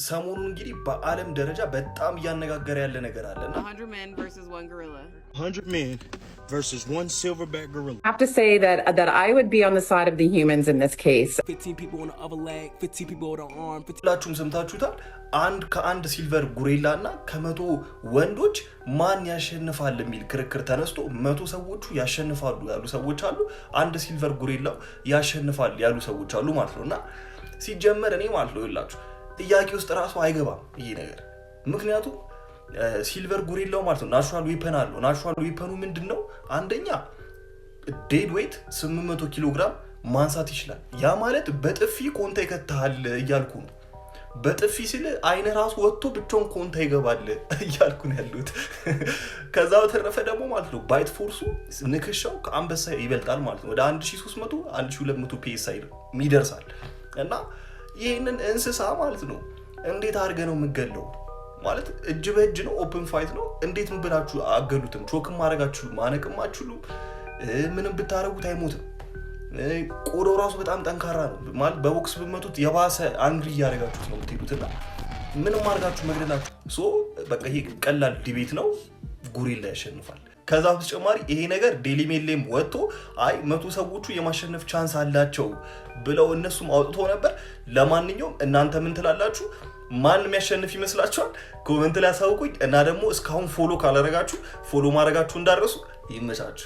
ሰሞኑን እንግዲህ በዓለም ደረጃ በጣም እያነጋገረ ያለ ነገር አለና 100 men versus one gorilla. 100 men versus one silverback gorilla. Have to say that I would be on the side of the humans in this case. 15 people on the other leg, 15 people on the arm, 15 ሁላችሁም ሰምታችሁታል። አንድ ከአንድ silver gorilla እና ከ100 ወንዶች ማን ያሸንፋል የሚል ክርክር ተነስቶ 100 ሰዎቹ ያሸንፋሉ ያሉ ሰዎች አሉ። አንድ silver gorilla ው ያሸንፋል ያሉ ሰዎች አሉ ማለት ነው። እና ሲጀመር እኔ ማለት ነው ይላችሁ ጥያቄ ውስጥ ራሱ አይገባም ይሄ ነገር። ምክንያቱም silver gorilla ው ማለት ነው natural weapon አለው። Natural weapon ኑ ምንድን ነው? አንደኛ dead weight 800 ኪሎ ግራም ማንሳት ይችላል። ያ ማለት በጥፊ ኮንታ ይከትሃል እያልኩ ነው። በጥፊ ሲል አይነ ራሱ ወጥቶ ብቻውን ኮንታ ይገባል እያልኩ ነው ያሉት። ከዛ በተረፈ ደግሞ ማለት ነው bite force ኡ ንክሻው ከአንበሳ ይበልጣል ማለት ነው። ወደ 1300 1200 PSI ይደርሳል። እና ይህንን እንስሳ ማለት ነው እንዴት አድርገህ ነው የምገለው? ማለት እጅ በእጅ ነው፣ open fight ነው። እንዴት ብላችሁ አገሉትም? Choke ም ማድረግ አትችሉ፣ ማነቅም አትችሉ። ምንም ብታደረጉት አይሞትም። ቆዳው ራሱ በጣም ጠንካራ ነው። ማለት በቦክስ ብመቱት የባሰ angry እያደረጋችሁት ነው የምትሄዱት እና ምንም አድርጋችሁ መግደላችሁ። So በቃ ይሄ ቀላል debate ነው። ጎሪላ ያሸንፋል። ከዛ በተጨማሪ ይሄ ነገር Daily Mail ላይም ወጥቶ አይ 100 ሰዎቹ የማሸነፍ chance አላቸው ብለው እነሱም አውጥቶ ነበር። ለማንኛውም እናንተ ምን ትላላችሁ? ማን የሚያሸንፍ ይመስላችኋል? Comment ላይ አሳውቁኝ እና ደግሞ እስካሁን follow ካላረጋችሁ follow ማድረጋችሁ እንዳትረሱ። ይመቻችሁ።